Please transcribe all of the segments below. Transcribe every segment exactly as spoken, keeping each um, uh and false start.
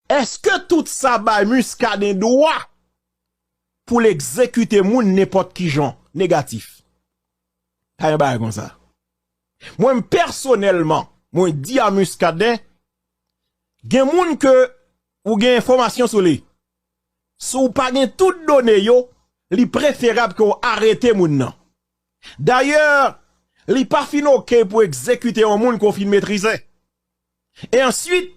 Èske tout sa bay Muscadin dwa pou l egzekite moun nenpòt ki jan? Negatif. Pa gen bagay konsa. Mwen pèsonèlman, mwen di a Muscadin, gen moun ke ou gen enfòmasyon sou li. Si w pa gen tout done yo, li preferab ke w arete moun nan. Dayè, li pa fin oke pou egzekite yon moun ke w fin metrize. E answit,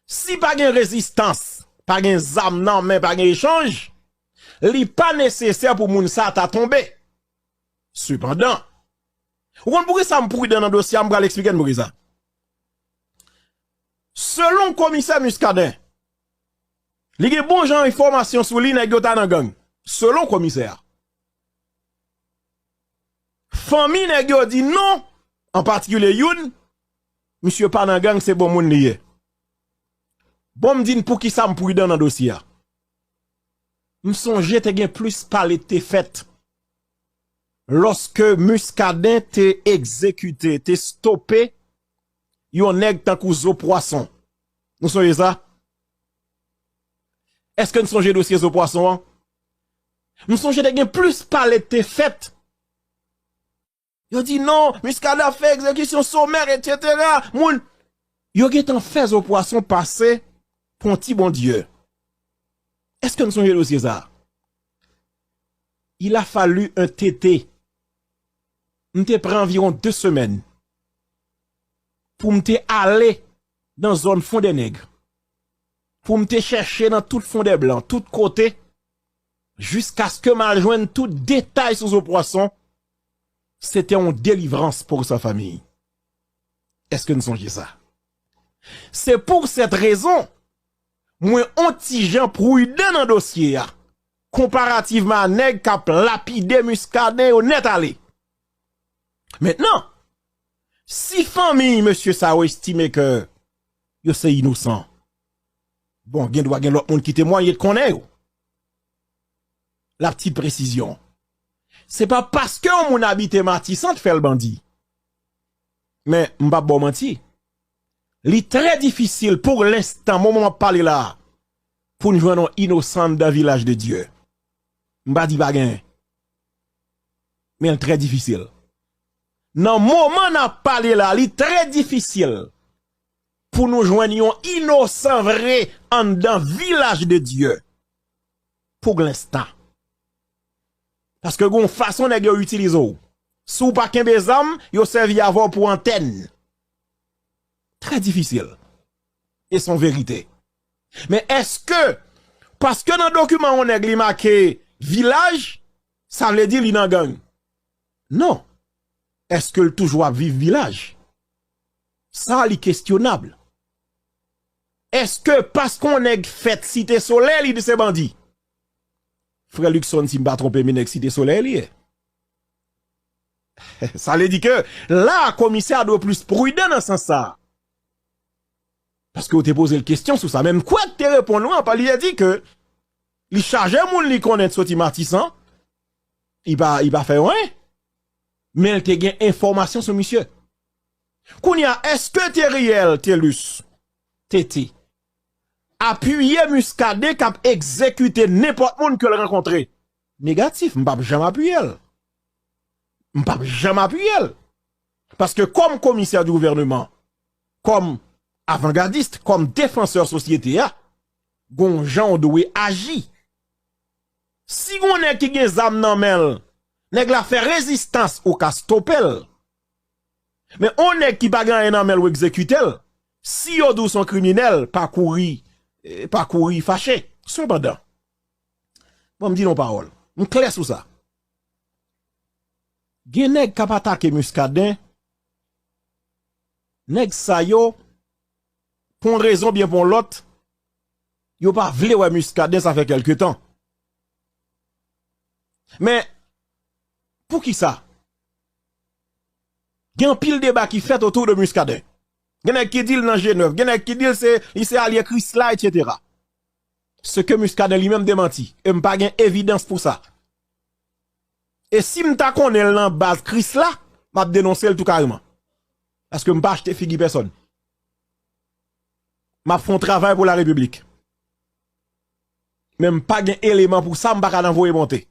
si pa gen rezistans, pa gen zam nan men, pa gen echanj, li pa nesesè pou moun sa ta tonbe. Sepandan, ou konn poukisa m pridan nan dosye a, m pral eksplike n poukisa. Selon komisè Muscadin, li gen bon jan enfòmasyon sou li, nèg yo ta nan gang. Selon komisè a. Fanmi nèg yo di non, an patikilye youn, misye pa nan gang, se bon moun li ye. Bon, m di n poukisa m pridan nan dosye a. M sonje te gen plis pale te fèt lòske Muscadin te egzekite, te stope yon nèg tankou Zo Pwason. Nou sonje sa? Èske n sonje dosye Zo Pwason an? M sonje te gen plis pale te fèt. Yo di non, Muscadin ap fè egzekisyon somè, etsetera. Moun, yo gentan fè Zo Pwason pase pou yon ti bondye. Èske n sonje dosye sa a? Il a fallu un T T. M te pran anviwon de semèn pou m te ale nan zòn Fondènèg, pou m te chèche nan tout Fondèblan, tout kote, jiskaske m al jwenn tout detay sou Zo Pwason. Se te yon delivrans pou sa fanmi. Èske n sonje sa? Se pou sèt rezon, mwen on ti jan pridan nan dosye a, konparativman a nèg k ap lapide Muscadin yo nèt ale. Mentnan, si fanmi mesye sa yo estime ke yo se inosan, bon, gen dwa gen lòt moun ki temwaye, t konnen yo. La petite précision. Se pa paske yon moun abite Matisan t fè l bandi. Men, m p ap ba w manti. Li trè difisil pou lenstan, moman m ap pale la a, pou n jwenn yon inosan anndan Vilaj de Dye. M pa di pa genyen. Men l trè difisil. Nan moman n ap pale la, li trè difisil pou nou jwenn yon inosan vre anndan Vilaj de Dye. Pou lenstan. Paske gon fason nèg yo itilize w. Si w pa kenbe zam, yo sèvi avè w pou antèn. Trè difisil. E se yon verite. Men èske, paske nan dokiman yon nèg li make Vilaj, sa vle di li nan gang? Non. Èske l toujou ap viv Vilaj? Sa li kestyonab. Èske paske yon nèg fèt Site Solèy, li di se bandi? Frè Luckson, si m pa twonpe m, e nèg Site Solèy li ye. Sa vle di ke la, komisè a dwe plis pridan nan sans sa a. Paske w te poze l kesyon sou sa. Men m kwè k te reponn ou an, pa li te di ke li chaje moun li konnen soti Matisan, li pa, li pa fè yo anyen. Men l te gen enfòmasyon sou misye. Kounye a, èske Teriel Thelus, T T, apiye Muscadin k ap egzekite nenpòt moun ke l rankontre? Negatif, m p ap janm apiye l. M p ap janm apiye l. Paske kòm komisè di gouvèneman, kòm avangadis, kòm defansè sosyete a, gon jan w dwe aji. Si gon nèg ki gen zam nan men l, nèg la fè rezistans, ou ka stope l. Men on nèg ki pa gen anyen nan men l, ou egzekite l, si yo di w se yon kriminèl, pa kouri, eh, pa kouri fache. Sepandan, bon, m di nou pawòl. M klè sou sa. Gen nèg k ap atake Muscadin. Nèg sa yo, pou yon rezon byen pou yon lòt, yo pa vle wè Muscadin, sa fè kèlke tan. Men, poukisa? Gen anpil deba ki fèt otou de Muscadin. Gen nèg ki di l nan G nèf, gen nèg ki di l se, li se alye Krisla, etsetera. Ce que Muscadin li menm demanti. E m pa gen evidans pou sa. E si m ta konnen l nan baz Krisla, m ap denonse l tou kareman. Paske m pa achte figi pèsòn. M ap fè yon travay pou la Repiblik. Men m pa gen eleman pou sa, m pa ka nan voye monte.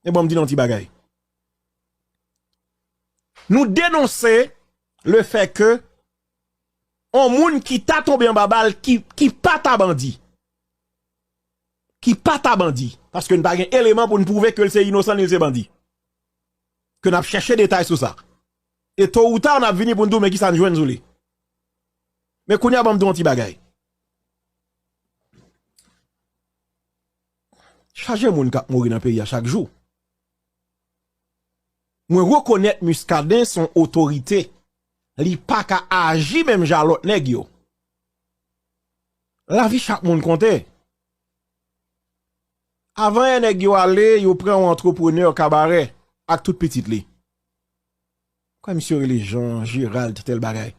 Men bon, m di nou yon ti bagay. Nou denonse le fè ke on moun ki ta tonbe anba bal, ki, ki pa ta bandi. Ki pa ta bandi. Paske n pa gen eleman pou n pwouve ke l se inosan ni l se bandi. Ke n ap chèche detay sou sa. E to ou ta, n ap vini pou n di w men kisa n jwenn sou li. Men kounye a, ban m di w yon ti bagay. Chaje moun k ap mouri nan peyi a chak jou. Mwen rekonèt Muscadin se yon otorite. Li pa ka aji menm jan a lòt nèg yo. Lavi chak moun konte. Avan yè nèg yo ale, yo pran yon antreprenè Kabarè ak tout pitit li. Kwè misye rele Jean Gérald, tèl bagay.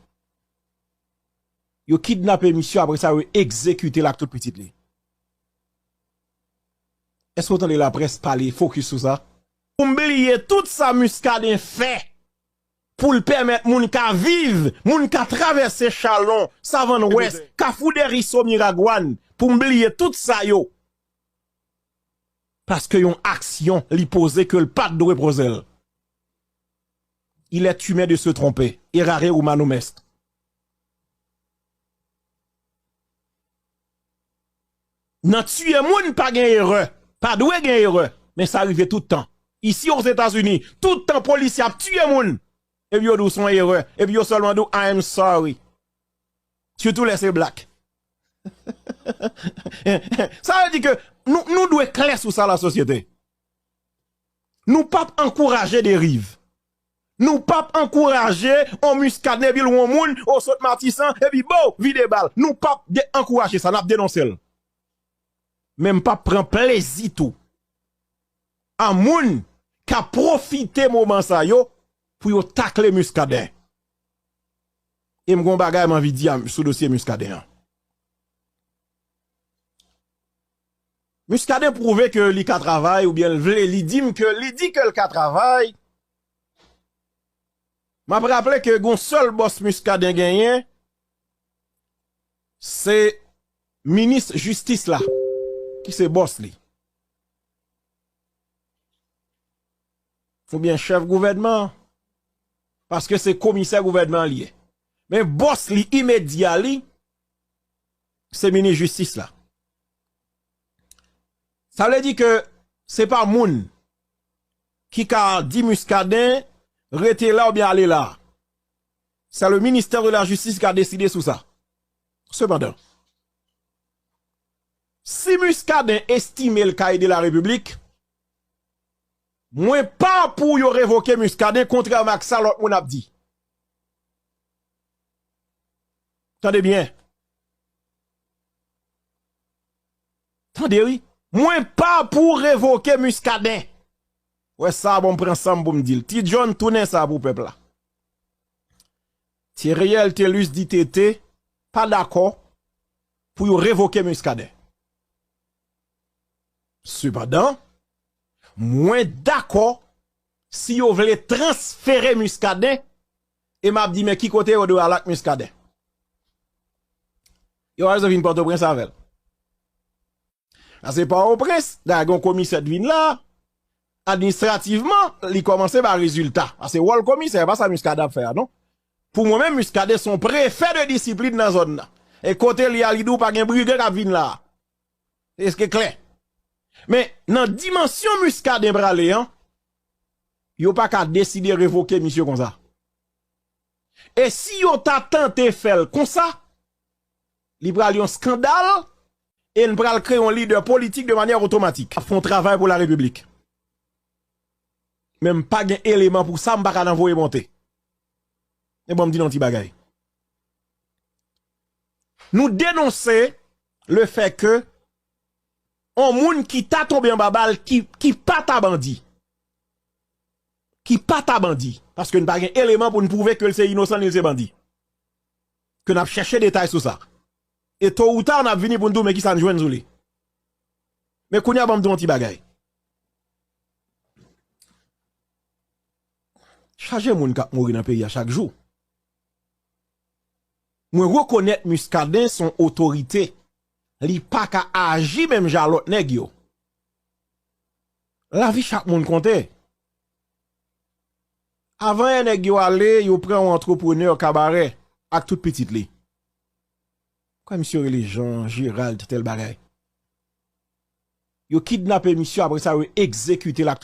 Yo kidnape misye, apre sa, yo egzekite l ak tout pitit li. Èske w tande laprès pale, fokis sou sa? Pou m bliye tout sa Muscadin fè pou l pèmèt moun ka viv, moun ka travèse Chalon, Savann Wès, Kafou Dèriso, Miragwàn, pou m bliye tout sa yo. Paske yon aksyon li poze ke l pa t dwe poze l. Il est humain de se tromper. Errare humanum est. Nan tiye moun pa gen erè. Pa dwe gen erè. Men sa rive tout tan. Isi Ozetazini, tout tan polisye ap tiye moun. Epi yo di w se yon erè. Epi yo sèlman di w, "I am sorry." Sitou lè se black. Sa vle di ke nou, nou dwe klè sou sa, lasosyete. Nou p ap ankouraje deriv. Nou p ap ankouraje on Muscadin epi l wè on moun, o sot Matisan, epi bo, vide bal. Nou p ap de-, ankouraje sa, n ap denonse l. Men m p ap pran plezi tou a moun k ap pwofite moman sa yo pou yo takle Muscadin. E m gon bagay m anvi di a, sou dosye Muscadin an. Muscadin pwouve ke li ka travay, oubyen l vle, li di m ke, li di ke l ka travay. M ap raple ke gon sèl bòs Muscadin genyen, se minis jistis la, ki se bòs li. Oubyen chèf gouvènman an, paske se komisè gouvènman an li ye. Men bòs li imedya li, se minis jistis la. Sa vle di ke se pa moun ki ka di Muscadin rete la oubyen ale la. Se le ministère de la justice ki ka deside sou sa. Sepandan, si Muscadin estime l ka ede la Repiblik, mwen pa pou yo revoke Muscadin, kontrèman ak sa lòt moun ap di. Tande byen. Tande wi. Mwen pa pou revoke Muscadin. Wè sa, bon, m pran san m pou m di l. Ti John, tounen sa pou pèp la. Theriel Thelus di T T pa dakò pou yo revoke Muscadin. Sepandan, mwen dakò si yo vle transfere Muscadin, e m ap di, men ki kote yo dwe al ak Muscadin? Yo al vin Pòtoprens avè l. Paske Pòtoprens, dayè gen yon komisè t vin la, administrativman, li kòmanse bay rezilta. Paske wòl komisè, pa sa Muscadin ap fè a, non. Pou mwen menm, Muscadin se yon prefè de disiplin nan zòn nan. E kote li a, li di w pa gen brigan k ap vin la. Èske klè? Men, nan dimansyon Muscadin prale an, yo pa ka deside revoke misye konsa. E si yo ta tante fè l konsa, li pral yon eskandal e n pral kreye yon lidè politik de manyè otomatik. Ap fè yon travay pou la Repiblik. Men m pa gen eleman pou sa, m pa ka nan voye monte. E bon, m di nou yon ti bagay. Nou denonse le fè ke on moun ki ta tonbe anba bal, ki, ki pa ta bandi. Ki pa ta bandi. Paske n pa gen eleman pou n pwouve ke l se inosan ni l se bandi. Ke n ap chèche detay sou sa. E to ou ta, n ap vini pou n di w men kisa n jwenn sou li. Men kounye a, ban m di w yon ti bagay. Chaje moun k ap mouri nan peyi a chak jou. Mwen rekonèt Muscadin se yon otorite. li pa ka aji menm jan a lòt nèg yo. Lavi chak moun konte. Avan yè nèg yo ale, yo pran yon antreprenè Kabarè ak tout pitit li. Kwè misye rele Jean Gérald tèl bagay. Yo kidnape misye, apre sa yo egzekite l ak tout